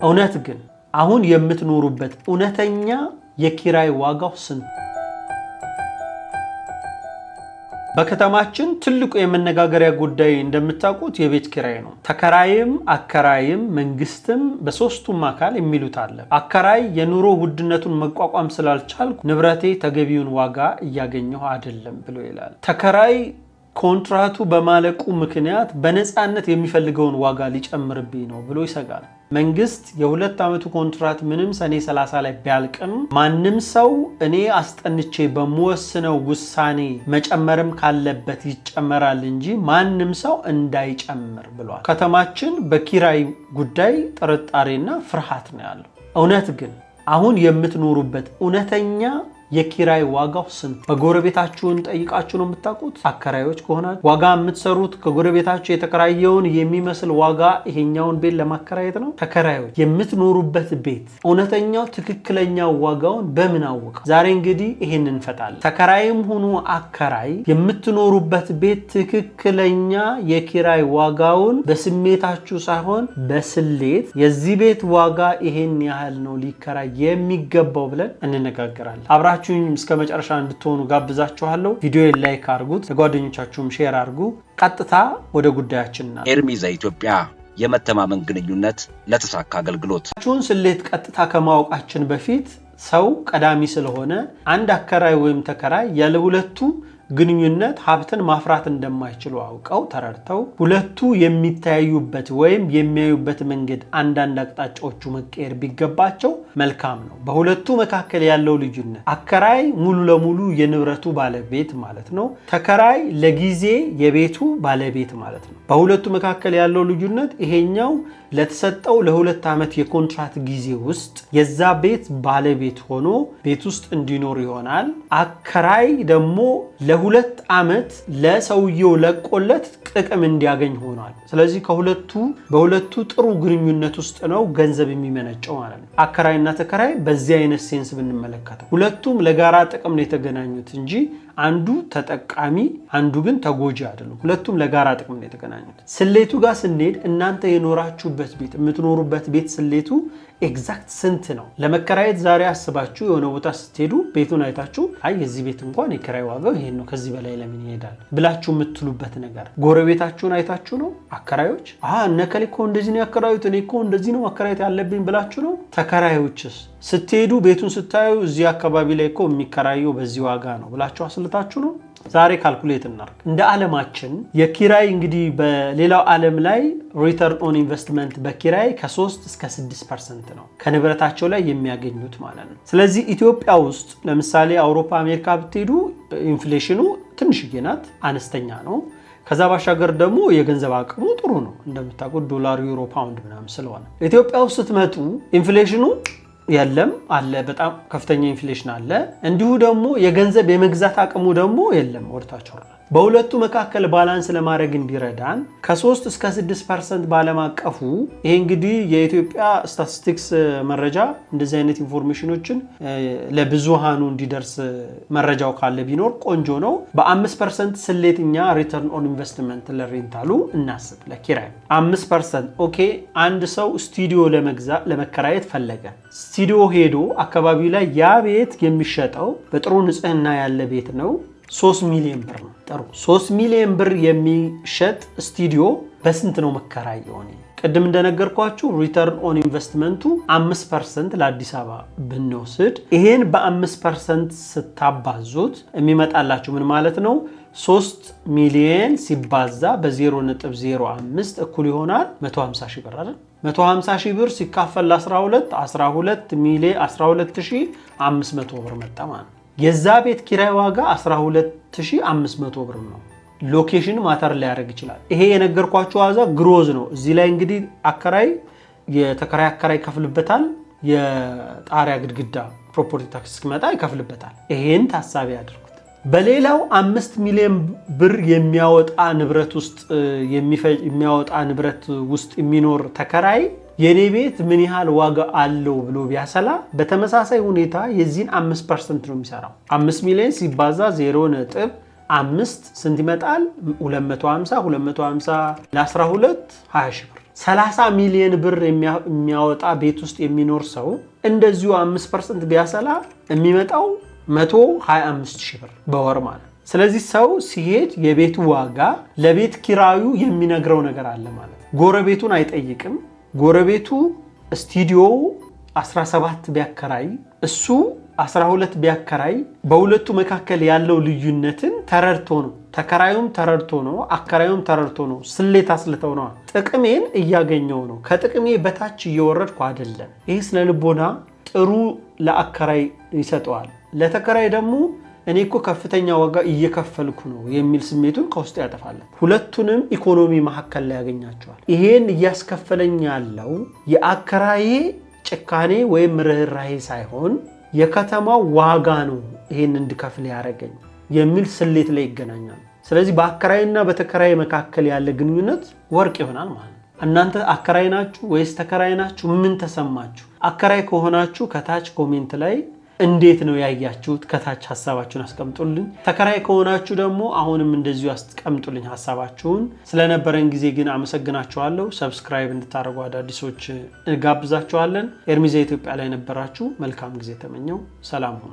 እውነት ግን አሁን የምትኖሩበት እውነተኛ የኪራይ ዋጋው ስንት? በከተማችን ትልቁ የመነጋገሪያ ጉዳይ እንደምታውቁት የቤት ኪራይ ነው። ተከራይም አከራይም መንግስትም በሶስቱም አካል የሚሉት አለ። አከራይ የኑሮ ውድነቱን መቋቋም ስላልቻልኩ ንብረቴ ተገቢውን ዋጋ እያገኘሁ አይደለም ብሎ ይላል። ተከራይ ኮንትራቱ በማለቁ ምክንያት በነፃነት የሚፈልገውን ዋጋ ሊጨምርብኝ ነው ብሎ ይሰጋል። መንግስት የ2 ዓመቱ ኮንትራት ምንም ሰኔ 30 ላይ ቢያልቅም ማንም ሰው እኔ አስጠንቼ በምወስነው ውሳኔ መጨመርም ካለበት ይጨመራል እንጂ ማንም ሰው እንዳይጨምር ብሏል። ከተማችን በኪራይ ጉዳይ ጥርጣሬና ፍርሃት ነው ያለው። እውነት ግን አሁን የምትኖሩበት እውነተኛ የኪራይ ዋጋው ስንት? በጎረቤታችሁን ጠይቃችሁ ነው የምታውቁት? አከራዮች ከሆናችሁ ዋጋ የምትሰሩት ከጎረቤታችሁ የተከራየውን የሚመስል ዋጋ ይሄኛውን ቤት ለማከራየት ነው። ተከራዮች የምትኖሩበት ቤት እውነተኛው ትክክለኛው ዋጋውን በምን አወቀ? ዛሬ እንግዲህ ይሄን እንፈታለን። ተከራይም ሁኑ አከራይ የምትኖሩበት ቤት ትክክለኛ የኪራይ ዋጋውን በስሜታችሁ ሳይሆን በስሌት የዚህ ቤት ዋጋ ይሄን ያህል ነው ሊከራይ የሚገባው ብለን እንነጋገራለን። አብራችሁኝ እስከ መጨረሻ እንድትሆኑ ጋብዛችኋለሁ። ቪዲዮ like አድርጉት፣ ለጓደኞቻችሁም share አድርጉ። ቀጥታ ወደ ጉዳያችን ና ኤርሚ ዘኢትዮጵያ፣ የመተማመን ግንኙነት ለተሳካ አገልግሎት። ችሁን ስሌት ቀጥታ ከማወቃችን በፊት ሰው ቀዳሚ ስለሆነ አንድ አከራይ ወይም ተከራይ ያለ ሁለቱ ግንኙነት ሀብትን ማፍራት እንደማይችሉ አውቀው ተረድተው ሁለቱ የሚተያዩበት ወይም የሚያዩበት መንገድ አንዳንድ አቅጣጫዎቹ መቀየር ቢገባቸው መልካም ነው። በሁለቱ መካከል ያለው ልዩነት አከራይ ሙሉ ለሙሉ የንብረቱ ባለቤት ማለት ነው። ተከራይ ለጊዜ የቤቱ ባለቤት ማለት ነው። በሁለቱ መካከል ያለው ልዩነት ይሄኛው ለተሰጠው ለ2 ዓመት የኮንትራት ጊዜ ውስጥ የዛ ቤት ባለቤት ሆኖ ቤት ውስጥ እንዲኖር ይሆናል። አከራይ ደግሞ ለ2 ዓመት ለሰውየው ለቆለት ጥቅም እንዲያገኝ ሆኗል። ስለዚህ በሁለቱ ጥሩ ግንኙነት ውስጥ ነው ገንዘብ የሚመነጨው ማለት ነው። አከራይና ተከራይ በዚህ አይነት sense ብንመለከተው ሁለቱም ለጋራ ጥቅም ነው የተገናኙት እንጂ አንዱ ተጠቃሚ አንዱ ግን ተጎጂ አይደሉም። ሁለቱም ለጋራ ጥቅም ነው የተገናኙት። ስሌቱ ጋር ስንሄድ እናንተ የኖራችሁበት ቤት፣ የምትኖሩበት ቤት ስሌቱ exact ስንት ነው? ለመከራየት ዛሬ አስባችሁ የሆነ ቦታ ስትሄዱ ቤቱን አይታችሁ አይ የዚህ ቤት እንኳን የኪራይ ዋጋው ይሄን ነው፣ ከዚህ በላይ ለምን ይሄዳል ብላችሁ የምትሉበት ነገር ጎረቤታችሁን አይታችሁ ነው? አከራዮች እነ እከሌ እኮ እንደዚህ ነው ያከራዩት፣ እኔ እኮ እንደዚህ ነው ማከራየት ያለብኝ ብላችሁ ነው? ተከራዮችስ ስትሄዱ ቤቱን ስታዩ እዚህ አካባቢ ላይ እኮ የሚከራየው በዚህ ዋጋ ነው ብላችሁ አስልታችሁ ነው? ዛሬ calculate እናርግ። እንደ ዓለማችን የኪራይ እንግዲህ በሌላው ዓለም ላይ return on investment በኪራይ ከ3 እስከ 6% ነው ከንብረታቸው ላይ የሚያገኙት ማለት ነው። ስለዚህ ኢትዮጵያ ውስጥ ለምሳሌ አውሮፓ፣ አሜሪካ ብትሄዱ inflation ኑ ትንሽዬ ናት፣ አነስተኛ ነው። ከዛ ባሻገር ደግሞ የገንዘብ አቅሙ ጥሩ ነው። እንደምታውቁት ዶላር፣ ዩሮ፣ ፓውንድ ምናምን ስለሆነ ኢትዮጵያ ውስጥ ስትመጡ inflation ኑ የለም አለ፣ በጣም ከፍተኛ inflation አለ። እንዲሁ ደግሞ የገንዘብ የመግዛት አቅሙ ደግሞ የለም፣ ወደታች ወርዷል። በሁለቱ መካከል balance ለማድረግ እንዲረዳን ከ3 እስከ 6% በዓለም አቀፉ፣ ይሄ እንግዲህ የኢትዮጵያ ስታቲስቲክስ መረጃ እንደዚህ አይነት information ኖችን ለብዙሃኑ እንዲደርስ መረጃው ካለ ቢኖር ቆንጆ ነው። በ5% ስሌት እኛ return on investment ለ rental ኡ እናስብ፣ ለኪራይ 5%። Okay፣ አንድ ሰው ስቱዲዮ ለመከራየት ፈለገ። ስቱዲዮ ሄዶ አካባቢው ላይ ያ ቤት የሚሸጠው በጥሩ ንጽህና ያለ ቤት ነው፣ 3 ሚሊዮን ብር ነው። ጥሩ፣ 3 ሚሊዮን ብር የሚሸጥ ስቱዲዮ በስንት ነው መከራየው? እኔ ቅድም እንደነገርኳችሁ return on investment ኡ 5% ለአዲስ አበባ ብንወስድ ይሄን በ5% ስታባዙት የሚመጣላችሁ ምን ማለት ነው? 3 ሚሊዮን ሲባዛ በ0.05 እኩል ይሆናል 150 ሺህ ብር አይደል? 150 ሺህ ብር ሲካፈል ለ12 12 ሚሊዮን 12,500 ብር መጣ ማለት ነው። የዛ ቤት ኪራይ ዋጋ 12,500 ብር ነው። Location matter ሊያደርግ ይችላል። ይሄ የነገርኳችሁ ዋጋ gross ነው። እዚህ ላይ እንግዲህ አከራይ የተከራይ አከራይ ይከፍልበታል። የጣሪያ ግድግዳ property tax እስኪመጣ ይከፍልበታል። ይሄን ታሳቢ አድርጉት። በሌላው 5 ሚሊዮን ብር የሚያወጣ ንብረት ውስጥ የሚኖር ተከራይ የኔ ቤት ምን ያህል ዋጋ አለው ብሎ ቢያሰላ በተመሳሳይ ሁኔታ የዚህን 5% ነው የሚሰራው። 5 ሚሊዮን ሲባዛ 0.5 ስንት ይመጣል? 250፣ 250 ለ12 20 ሺህ ብር። 30 ሚሊዮን ብር የሚያወጣ ቤት ውስጥ የሚኖር ሰው እንደዚሁ 5% ቢያሰላ የሚመጣው 125 ሺህ ብር በወር ማለት ነው። ስለዚህ ሰው ሲሄድ የቤቱ ዋጋ ለቤት ኪራዩ የሚነግረው ነገር አለ ማለት ነው። ጎረቤቱን አይጠይቅም። ጎረቤቱ ስቱዲዮው 17 ቢያከራይ እሱ 12 ቢያከራይ በሁለቱ መካከል ያለው ልዩነትን ተረድቶ ነው። ተከራዩም ተረድቶ ነው፣ አከራዩም ተረድቶ ነው። ስሌት አስልተው ነዋ። ጥቅሜን እያገኘው ነው፣ ከጥቅሜ በታች እየወረድኩ አይደለም። ይህ ስነ ልቦና ጥሩ ለአከራይ ይሰጠዋል። ለተከራይ ደግሞ እኔ እኮ ከፍተኛ ዋጋ እየከፈልኩ ነው የሚል ስሜቱን ከውስጡ ያጠፋለን። ሁለቱንም ኢኮኖሚ መካከል ላይ ያገኛቸዋል። ይሄን እያስከፈለኝ ያለው የአከራዬ ጭካኔ ወይም ርኅራሄ ሳይሆን የከተማው ዋጋ ነው ይሄን እንድከፍል ያደረገኝ የሚል ስሌት ላይ ይገናኛል። ስለዚህ በአከራይና በተከራይ መካከል ያለ ግንኙነት ወርቅ ይሆናል ማለት ነው። እናንተ አከራይ ናችሁ ወይስ ተከራይ ናችሁ? ምን ተሰማችሁ? አከራይ ከሆናችሁ ከታች comment ላይ እንዴት ነው ያያችሁት? ከታች ሀሳባችሁን አስቀምጡልኝ። ተከራይ ከሆናችሁ ደግሞ አሁንም እንደዚሁ አስቀምጡልኝ ሀሳባችሁን። ስለነበረን ጊዜ ግን አመሰግናችኋለሁ። Subscribe እንድታደርጉ አዳዲሶች እንጋብዛችኋለን። ኤርሚዛ ኢትዮጵያ ላይ ነበራችሁ። መልካም ጊዜ ተመኘው። ሰላም ሁኑ።